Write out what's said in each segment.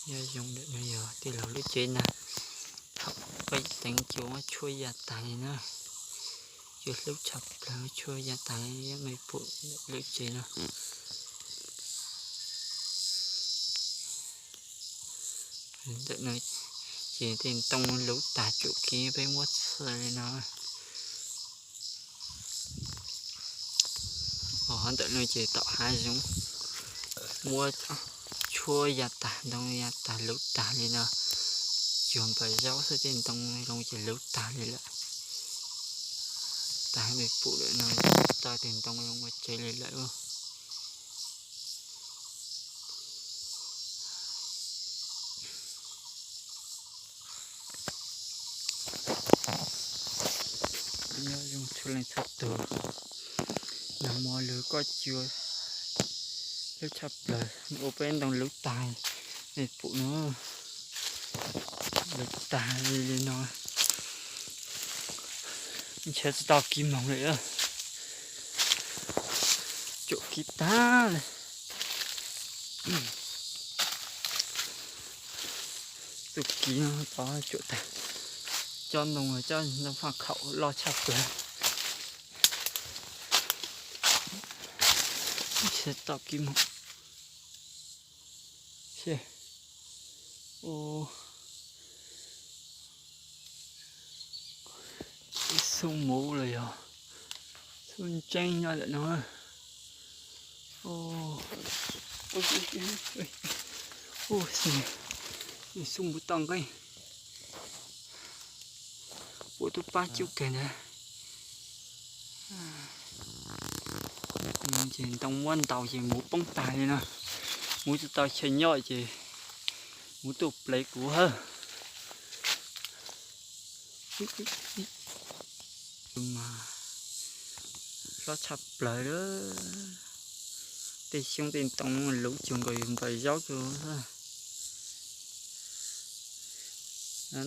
Nyob zoo, ntawm no yog tij laug lub tsev na, thaum peb teev cua muab tshuab ya tas li na, cua hlub tshaj plaws, tshuab ya tas li, me pum lub tsev no. Ntawm no ces tej ntoo luv tag, tsuam kiv peb muab txhij li no. Ntawm no ces tom hav zoov muab tshuab ya tag, ntoo ya tag, luv tag li no. Tsuas npawg zaub xwb, tej ntoo zoo ces luv tag li lawm. Tag me pum lawm no, tau tej ntoo zoo ua tsev li lawm. Nyob zoo txhua leej txhua tus, nag hmo lug koj cua lub tshaj plaws, ua peb ntoo luv tag, nej pum no, luv tag li li no, ntshe tsis tau kib moos li. Tsuam kib tag li. Tus kib no tsuam tag, cov ntoo, cov ntoo faj khaum loj tshaj plaws. Ntshe tau kib moos. Xub muv los yog xub ntseeb nyob ntawm no. Xub muv toj nqeeb, puab tub pab cub kawg ntawd. Ces ntoo muab ntaus ces muv poob tag li no. Muv tsis tau chaw nyob ces muv tuaj plev kuv hawb. Mas hlob tshaj plaws lawm. Tej xyoob tej ntoo luv cuag nkaus yus npawg zaub cuag.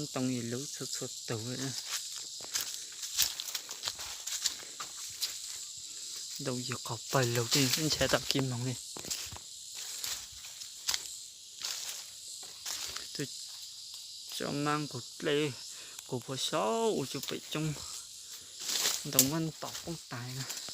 Ntoo luv txhua txhua tus. Ntoo yug qhov pawg lug tej xwb ntshe tau kib moos li. Tus tso mab nqus dlej, nqus puag saum ua tsuj pem coob, ntoo muab ntaus poob tas.